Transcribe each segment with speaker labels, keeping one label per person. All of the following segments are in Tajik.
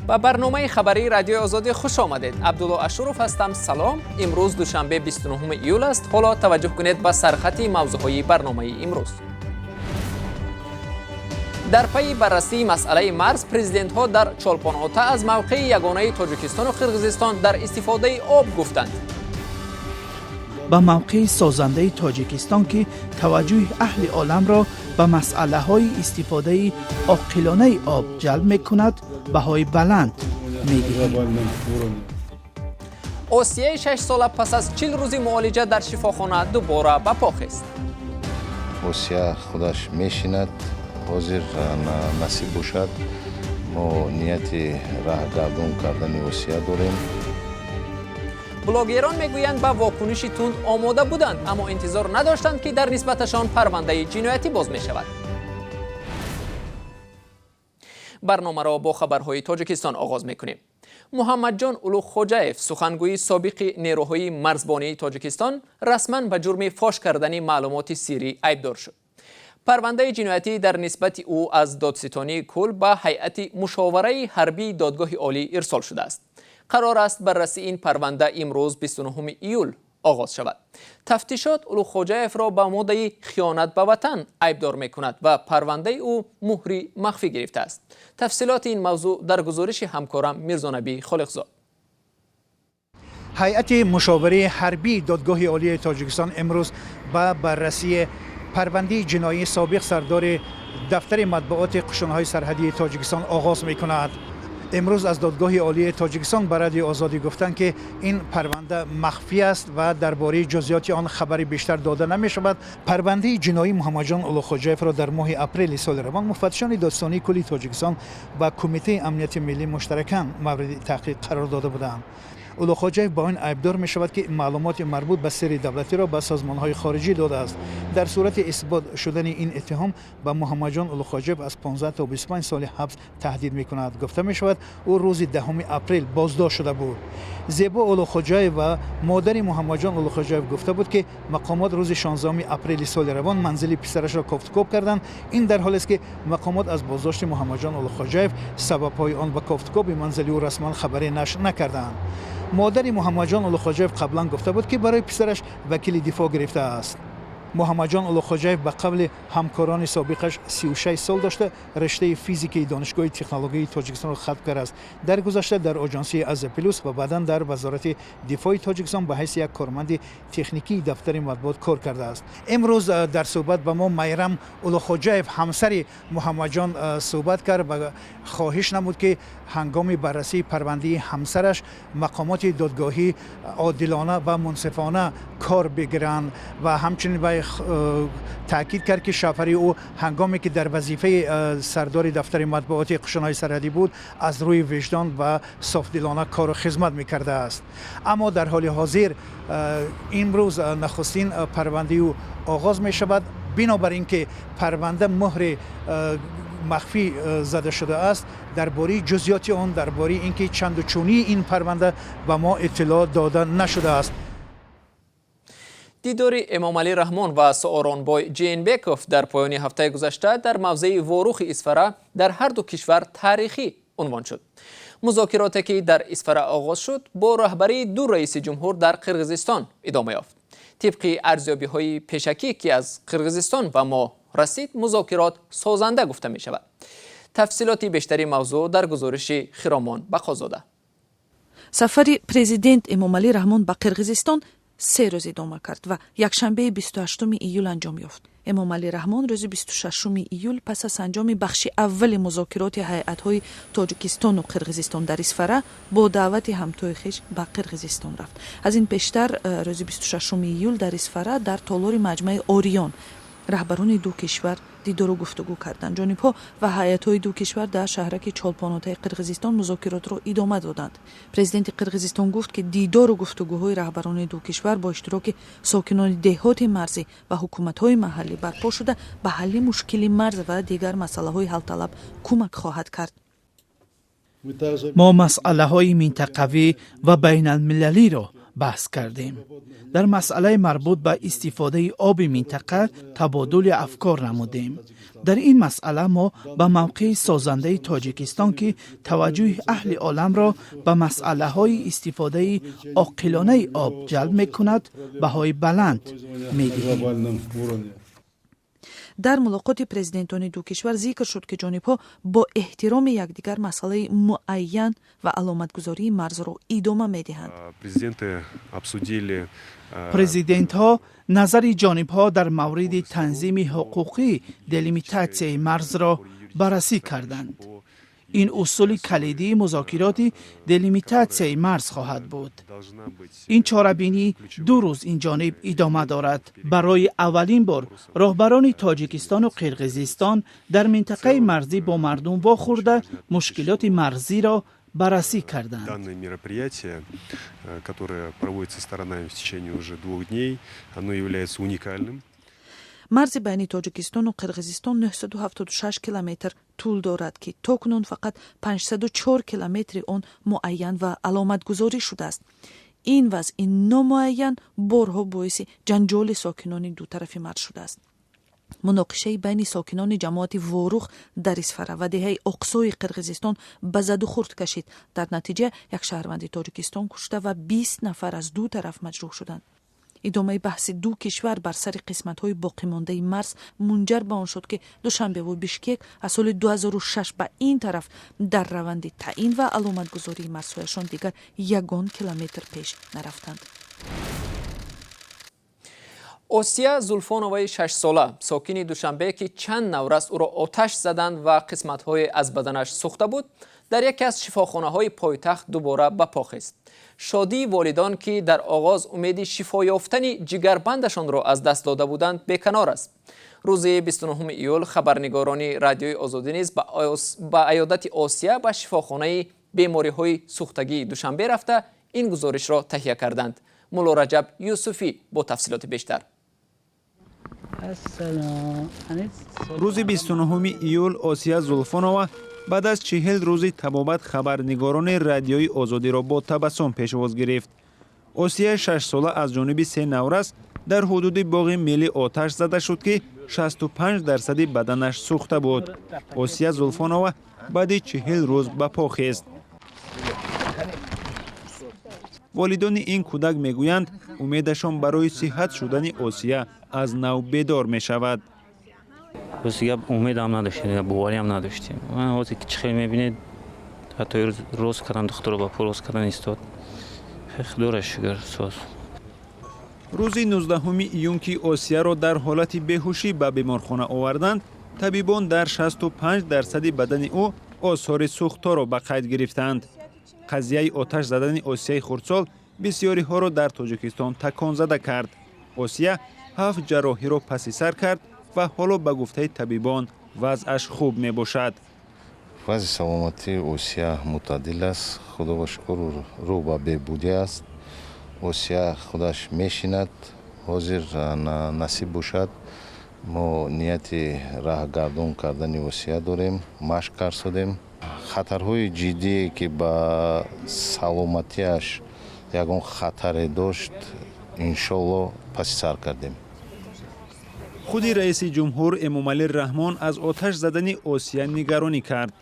Speaker 1: Ба барномаи хабарии Радиои Озодӣ хуш омадед. Абдулло Ашуров ҳастам. Салом. Имрӯз душанбе, 29 июл аст. Ҳоло таваҷҷӯҳ кунед ба сархати мавзӯъҳои барномаи имрӯз. Дар пайи баррасии масъалаи марз, президентҳо дар Чолпонота аз мавқеи ягонаи Тоҷикистону Қирғизистон дар истифодаи об гуфтанд.
Speaker 2: Ба мавқеи созандаи Тоҷикистон, ки таваҷҷӯҳи аҳли оламро ба масъалаҳои истифодаи оқилонаи об ҷалб мекунад, баҳои баланд медиҳем.
Speaker 1: Осияи 6-сола пас аз 40 рӯзи муолиҷа дар шифохона дубора ба по хест.
Speaker 3: Осия худаш мешинад. Ҳозир, насиб бошад, мо нияти раҳгардон кардани Осия дорем.
Speaker 1: Блогерон мегӯянд, ба вокуниши тунд омода буданд, аммо интизор надоштанд, ки дар нисбаташон парвандаи ҷиноятӣ боз мешавад. Барномаро бо хабарҳои Тоҷикистон оғоз мекунем. Муҳаммадҷон Улуғхоҷаев, сухангӯи собиқи нерӯҳои марзбонии Тоҷикистон, расман ба ҷурми фош кардани маълумоти сирӣ айбдор шуд. Парвандаи ҷиноятӣ дар нисбати ӯ аз Додситонии кулл ба Ҳайати мушовараи ҳарбии Додгоҳи Олӣ ирсол шудааст. Қарор аст, баррасии ин парванда имрӯз, 29 июл, оғоз шавад. Тафтишот Улуғхоҷаевро ба моддаи хиёнат ба ватан айбдор мекунад ва парвандаи ӯ муҳри махфӣ гирифтааст. Тафсилоти ин мавзӯъ дар гузориши ҳамкорам Мирзонабӣ Холиқзод.
Speaker 4: Ҳайати мушовираи ҳарбии Додгоҳи Олии Тоҷикистон имрӯз ба баррасии парвандаи ҷиноии собиқ сардори дафтари матбуоти қушунҳои сарҳадии Тоҷикистон оғоз мекунад. Имрӯз аз Додгоҳи Олии Тоҷикистон ба Радиои Озодӣ гуфтанд, ки ин парванда махфӣ аст ва дар бораи ҷузъиёти он хабари бештар дода намешавад. Парвандаи ҷиноии Муҳаммадҷон Улуғхоҷаевро дар моҳи апрели соли равон муфаттишони Додситонии кулли Тоҷикистон ва Кумитаи амнияти миллӣ муштаракан мавриди таҳқиқ қарор дода буданд. Улуғхоҷаев ба он айбдор мешавад, ки маълумоти марбут ба сирри давлатиро ба созмонҳои хориҷӣ додааст. Дар сурати исбот шудани ин иттиҳом ба Муҳаммадҷон Улуғхоҷаев аз 15 то 25 соли ҳабс таҳдид мекунад. Гуфта мешавад, ӯ рӯзи 10 апрел боздошт шуда буд. Зебо Улуғхоҷаева, модари Муҳаммадҷон Улуғхоҷаев, гуфта буд, ки мақомот рӯзи 16 апрели соли равон манзили писарашро кофтукоб карданд. Ин дар ҳолест, ки мақомот аз боздошти Муҳаммадҷон Улуғхоҷаев, сабабҳои он ва кофтукоби манзили ӯ расман хабаре нашр накарданд. Модари Муҳаммадҷон Улуғхоҷаев қаблан гуфта буд, ки барои писараш вакили дифоъ гирифтааст. Муҳаммадҷон Улуғхоҷаев, ба қавли ҳамкорони собиқаш, 36 сол дошта, риштаи физикаи Донишгоҳи технологияи Тоҷикистонро хатм кардааст. Дар гузашта дар оҷонсии Азия Плюс ва баъдан дар Вазорати дифои Тоҷикистон ба ҳайси як корманди техникии дафтари матбуот кор кардааст. Имрӯз дар суҳбат ба мо Майрам Улуғхоҷаев, ҳамсари Муҳаммадҷон, суҳбат кард ва хоҳиш намуд, ки ҳангоми баррасии парвандаи ҳамсараш мақомоти додгоҳӣ одилона ва мунсифона кор бигиранд ва ҳамчунин вай таъкид кард, ки шавҳари ӯ ҳангоме ки дар вазифаи сардори дафтари матбуоти қушунҳои сарҳадӣ буд, аз рӯи виҷдон ва софдилона кору хизмат мекардааст. Аммо дар ҳоли ҳозир имрӯз нахустин парвандаи ӯ оғоз мешавад. Бинобар ин ки парванда муҳри махфӣ зада шудааст, дар бораи ҷузъиёти он, дар бораи ин ки чанду чунии ин парванда ба мо иттилоъ дода нашудааст.
Speaker 1: Дидори Эмомалӣ Раҳмон ва Сооронбой Жээнбеков дар поёни ҳафтаи гузашта дар мавзеи Ворухи Исфара дар ҳар ду кишвар таърихӣ унвон шуд. Музокироте, ки дар Исфара оғоз шуд, бо раҳбарии ду раиси ҷумҳур дар Қирғизистон идома ёфт. Тибқи арзёбиҳои пешакӣ, ки аз Қирғизистон ба мо расид, музокирот созанда гуфта мешавад. Тафсилоти бештари мавзӯъ дар гузориши Хиромон Бақозода.
Speaker 5: Сафари президент Эмомалӣ Раҳмон ба Қирғизистон 3 рӯз идома кард ва якшанбеи 28 июл анҷом ёфт. Эмомалӣ Раҳмон рӯзи 26 июл пас аз анҷоми бахши аввали музокироти ҳайатҳои Тоҷикистону Қирғизистон дар Исфара бо даъвати ҳамтои хеш ба Қирғизистон рафт. Аз ин пештар, рӯзи 26 июл дар Исфара, дар толори маҷмаи Ориён, раҳбарони ду кишвар дидору гуфтугӯ карданд. Ҷонибҳо ва ҳайатҳои ду кишвар дар шаҳраки Чолпонотаи Қирғизистон музокиротро идома доданд. Президенти Қирғизистон гуфт, ки дидору гуфтугӯҳои раҳбарони ду кишвар бо иштироки сокинони деҳоти марзӣ ва ҳукуматҳои маҳаллӣ барпо шуда, ба ҳалли мушкили марз ва дигар масъалаҳои ҳалталаб кӯмак хоҳад кард.
Speaker 2: Мо масъалаҳои минтақавӣ ва байналмилалиро Баҳс кардем. Дар масъалаи марбут ба истифодаи оби минтақа табодули афкор намудем. Дар ин масъала мо ба мавқеи созандаи Тоҷикистон, ки таваҷҷӯҳи аҳли оламро ба масъалаҳои истифодаи оқилонаи об ҷалб мекунад, баҳои баланд медиҳем.
Speaker 5: Дар мулоқоти президентони ду кишвар зикр шуд, ки ҷонибҳо бо эҳтироми якдигар масъалаи муайян ва аломатгузории марзро идома медиҳанд.
Speaker 6: Президенты обсудили
Speaker 2: Президентҳо назари ҷонибҳо дар мавриди танзими ҳуқуқӣ, делимитатсияи марзро баррасӣ карданд. Ин усули калидии музокироти делимитатсияи марз хоҳад буд. Ин чорабинӣ 2 рӯз инҷониб идома дорад. Барои аввалин бор роҳбарони Тоҷикистону Қирғизистон дар минтақаи марзӣ бо мардум вохӯрда, мушкилоти марзиро баррасӣ карданд.
Speaker 6: Данное мероприятие, которое проводится сторонами в течение уже 2 дней, оно является уникальным.
Speaker 5: Марзи байни Тоҷикистону Қирғизистон 976 километр тӯл дорад, ки то кунун фақат 504 километри он муайян ва аломатгузорӣ шудааст. Ин вазъи номуайян борҳо боиси ҷанҷоли сокинони ду тарафи марз шудааст. Муноқишаи байни сокинони ҷамоати Ворух дар Исфара ва деҳаи Оқсои Қирғизистон ба задухӯрд кашид. Дар натиҷа як шаҳрванди Тоҷикистон кушта ва 20 нафар аз ду тараф маҷрӯҳ шуданд. Идомаи баҳси ду кишвар бар сари қисматҳои боқимондаи марз мунҷар ба он шуд, ки Душанбеву Бишкек аз соли 2006 ба ин тараф дар раванди таъин ва аломатгузории марзҳояшон дигар ягон километр пеш нарафтанд.
Speaker 1: Осия Зулфоноваи 6-сола, сокини Душанбе, ки чанд наврас ӯро оташ заданд ва қисматҳое аз баданаш сӯхта буд, дар яке аз шифохонаҳои пойтахт дубора ба по хест. Шодии волидон, ки дар оғоз умеди шифо ёфтани ҷигарбандашонро аз даст дода буданд, беканор аст. Рӯзи 29 июл хабарнигорони Радиои Озодӣ низ ба аёдати Осия ба шифохонаи бемориҳои сӯхтагии Душанбе рафта, ин гузоришро таҳия карданд. Мулло Раҷаб Юсуфӣ бо тафсилоти бештар.
Speaker 7: Рӯзи 29 июл Осия Зулфонова баъд аз 40 рӯзи табобат хабарнигорони Радиои Озодиро бо табассум пешвоз гирифт. Осияи 6-сола аз ҷониби се наврас дар ҳудуди боғи миллӣ оташ зада шуд, ки 65 дарсади баданаш сӯхта буд. Осия Зулфонова баъди 40 рӯз ба по хест. Волидони ин кӯдак мегӯянд, умедашон барои сиҳат шудани Осия аз нав бедор мешавад.
Speaker 8: Рости гап, умедам надоштем, бовариам надоштем. Ҳозир ки чӣ хел мебинед, ҳатто рост кардан, духтуро ба по рост кардан истод. Худоро шукр, соз.
Speaker 7: Рӯзи 19 июн, ки Осияро дар ҳолати беҳушӣ ба беморхона оварданд, табибон дар 65 дарсади бадани ӯ осори сӯхторо ба қайд гирифтанд. Қазияи оташ задани Осияи хурдсол бисёриҳоро дар Тоҷикистон таконзада кард. Осия ҳафт ҷарроҳиро паси сар кард ва ҳоло, ба гуфтаи табибон, вазъаш хуб мебошад.
Speaker 3: Вазъи саломатии Осия мӯътадил аст, худо ба шукр, рӯ ба беҳбудӣ аст. Осия худаш мешинад. Ҳозир, насиб бошад, мо нияти раҳгардон кардани Осия дорем, машқ карсодем. Хатарҳои ҷиддие, ки ба саломатиаш ягон хатаре дошт, иншолло, паси сар кардем.
Speaker 7: Худи раиси ҷумҳур Эмомалӣ Раҳмон аз оташ задани Осия нигаронӣ кард.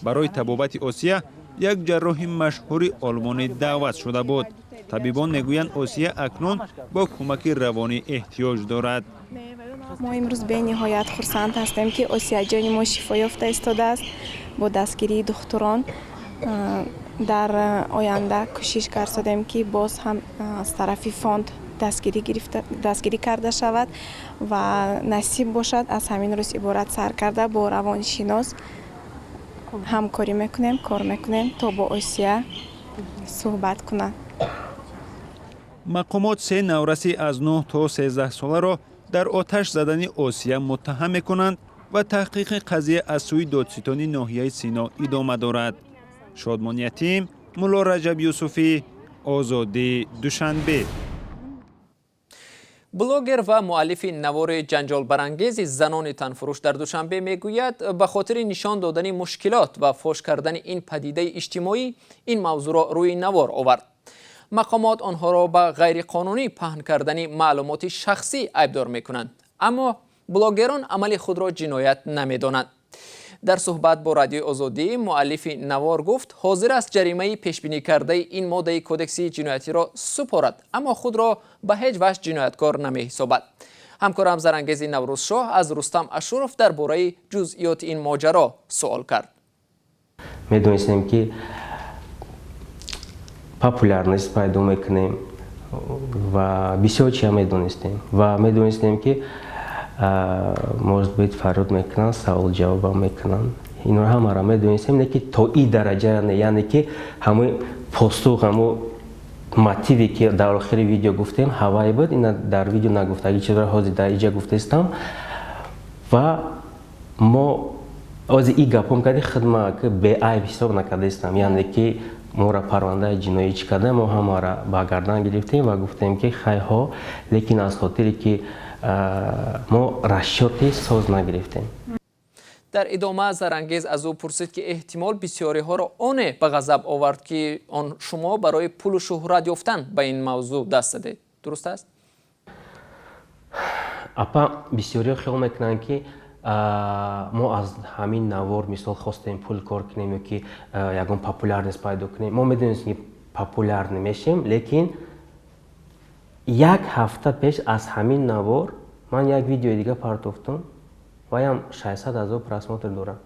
Speaker 7: Барои табобати Осия як ҷарроҳи машҳури олмонӣ даъват шуда буд. Табибон мегӯянд, Осия акнун бо кӯмаки равонӣ эҳтиёҷ дорад.
Speaker 9: Мо имрӯз бениҳоят хурсанд ҳастем, ки Осияҷони мо шифо ёфта истодааст бо дастгирии духтурон. Дар оянда кӯшиш карсодем, ки боз ҳам аз тарафи фонд дастгирӣ карда шавад ва насиб бошад, аз ҳамин рӯз иборат сар карда бо равоншинос ҳамкорӣ мекунем, кор мекунем, то бо Осия суҳбат кунад.
Speaker 7: Мақомот се навраси аз 9 то 13 соларо дар оташ задани Осия муттаҳам мекунанд ва таҳқиқи қазия аз сӯи додситони ноҳияи Сино идома дорад. Шодмон Ятим, Мулло Раҷаб Юсуфӣ, Озодӣ, Душанбе.
Speaker 1: Блогер ва муаллифи навори ҷанҷолбарангези занони танфурӯш дар Душанбе мегӯяд, ба хотири нишон додани мушкилот ва фош кардани ин падидаи иҷтимоӣ ин мавзӯъро рӯи навор овард. Мақомот онҳоро ба ғайриқонунӣ паҳн кардани маълумоти шахсӣ айбдор мекунанд, аммо блогерон амали худро ҷиноят намедонанд. Дар суҳбат бо Радиои Озодӣ муаллифи навор гуфт, ҳозир аст ҷаримаи пешбинӣ кардаи ин моддаи кодекси ҷиноятиро супорад, аммо худро ба ҳеҷ ваҷҳ ҷинояткор намеҳисобад. Ҳамкорам Зарангези Наврӯзшоҳ аз Рустам Ашуров дар бораи ҷузъиёти ин моҷаро суол кард.
Speaker 10: Медонистем, ки популярность пайдо мекунем ва бисёр чия медонистем, ва медонистем, ки, может быть, фарёд мекунанд, савол ҷавобам мекунанд. Инро ҳамаро медонистем, не ки то и дараҷа, яъне ки ҳамои постух, ҳамо мотиве, ки дар охири видео гуфтем, ҳавае буд. Ина дар видео нагуфтаги чизро ҳозир дар иҷа гуфтаистам. Ва мо ози и гапом карди, хидма ки беайб ҳисоб накардаистам, яъне ки моро парвандаи ҷиноӣ чӣ карда, мо ҳамаро ба гардан гирифтем ва гуфтем, ки хайҳо, лекин аз хотире ки мо расчёти соз нагирифтем.
Speaker 1: Дар идома Зарангез аз ӯ пурсид, ки эҳтимол бисёриҳоро оне ба ғазаб овард, ки он шумо барои пулу шӯҳрат ёфтан ба ин мавзӯъ даст задед, дуруст аст?
Speaker 10: Апа, бисёриҳо хиёл мекунанд, ки мо аз ҳамин навор, мисол, хостем пул кор кунем ё ки ягон популярность пайдо кунем. Мо медонистем, ки популярный мешем, лекин як ҳафта пеш аз ҳамин навор ман як видеои дига партофтам, ваям 600 ҳазор просмотр дорам,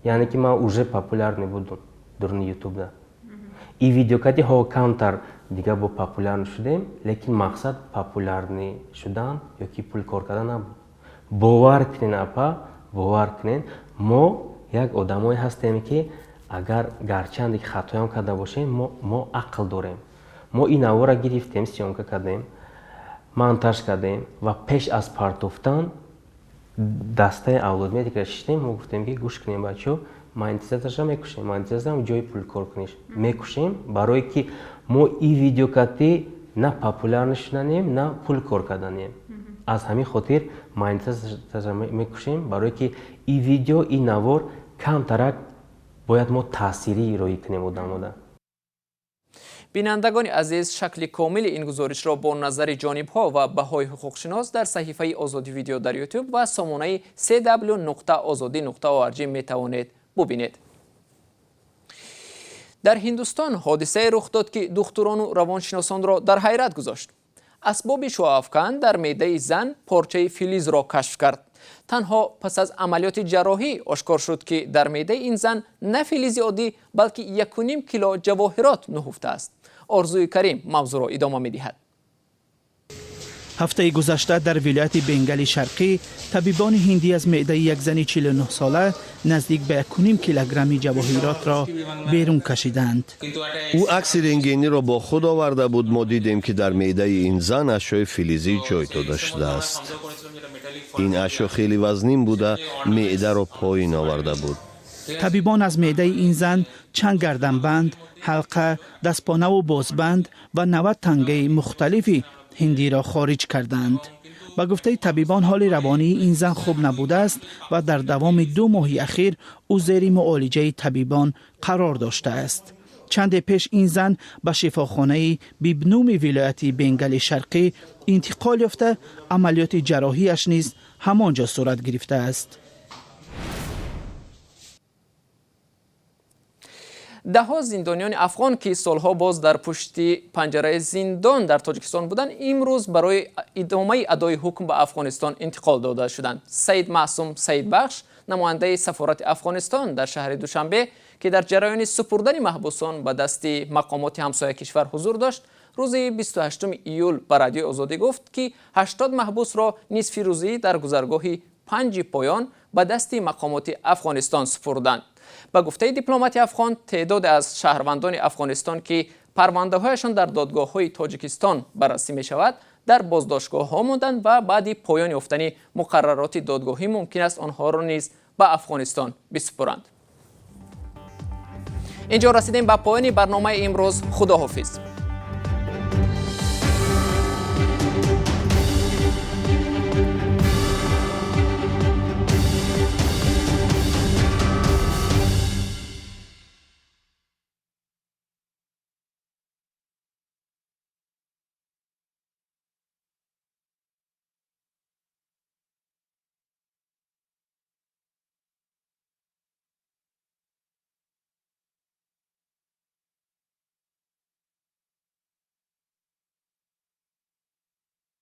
Speaker 10: яъне ки ман уже популярный будум дуруни ютубда. И видеокати ҳо камтар дига бо популярный шудем, лекин мақсад популярный шудан ё ки пул кор кардан набуд. Бовар кунен, апа, бовар кунен, мо як одамое ҳастем, ки агар гарчанде ки хатоям карда бошем, мо ақл дорем. Мо ин навора гирифтем, съёмка кардем, монтаж кардем ва пеш аз партофтан дастаи Авлодмедика шиштем. Мо гуфтем, ки гӯш кунем, бачаҳо, монетизатсияша мекушем, монетизатсиям ҷои пулкор куниш мекушем, барое ки мо и видеокати на популярный шуданем, на пул кор карданем. Аз ҳамин хотир монетизатсияша мекушем, барое ки и видео, и навор камтарак бояд мо таъсирӣ роӣ кунем одамода.
Speaker 1: Бинандагони азиз, шакли комили ин гузоришро бо назари ҷонибҳо ва баҳои ҳуқуқшинос дар саҳифаи Озодӣ Видео дар Ютуб ва сомонаи cw.ozodi.org метавонед бубинед. Дар Ҳиндустон ҳодисае рух дод, ки духтурону равоншиносонро дар ҳайрат гузошт. Асбоби шуъаафкан дар меъдаи зан порчаи филизро кашф кард. Танҳо пас аз амалиёти ҷарроҳӣ ошкор шуд, ки дар меъдаи ин зан на филизи оддӣ, балки 1,5 кило ҷавоҳирот нуҳуфтааст. Орзуи Карим мавзӯъро идома медиҳад.
Speaker 2: Ҳафтаи гузашта дар вилояти Бенгали Шарқӣ табибони ҳиндӣ аз меъдаи як зани 49-сола наздик ба 1,5 килограмми ҷавоҳиротро берун кашиданд.
Speaker 11: Ӯ акси рентгениро бо худ оварда буд. Мо дидем, ки дар меъдаи ин зан ашёи филизӣ ҷой дода шудааст. Ин ашё хеле вазнин буда, меъдаро поин оварда буд.
Speaker 2: Табибон аз меъдаи ин зан чанд гарданбанд, ҳалқа, дастпонаву бозбанд ва 90 тангаи мухталифи ҳиндиро хориҷ карданд. Ба гуфтаи табибон, ҳоли равонии ин зан хуб набудааст ва дар давоми 2 моҳи ахир ӯ зери муолиҷаи табибон қарор доштааст. Чанде пеш ин зан ба шифохонаи Бибнуми вилояти Бенгали Шарқӣ интиқол ёфта, амалиёти ҷарроҳиаш низ ҳамон ҷо сурат гирифтааст.
Speaker 1: Даҳҳо зиндониёни афғон, ки солҳо боз дар пушти панҷараи зиндон дар Тоҷикистон буданд, имрӯз барои идомаи адои ҳукм ба Афғонистон интиқол дода шуданд. Саид Маъсум Саидбахш, намояндаи сафорати Афғонистон дар шаҳри Душанбе, ки дар ҷараёни супурдани маҳбусон ба дасти мақомоти ҳамсоя кишвар ҳузур дошт, рӯзи 28 июл ба Радиои Озодӣ гуфт, ки 80 маҳбусро нисфи рӯзӣ дар гузаргоҳи Панҷи Поён ба дасти мақомоти Афғонистон супурданд. Ба гуфтаи дипломати афғон, теъдоде аз шаҳрвандони Афғонистон, ки парвандаҳояшон дар додгоҳҳои Тоҷикистон баррасӣ мешавад, дар боздоштгоҳҳо монданд ва баъди поён ёфтани муқаррароти додгоҳӣ мумкин аст онҳоро низ ба Афғонистон бисупуранд. Инҷо расидем ба поёни барномаи имрӯз. Худоҳофиз.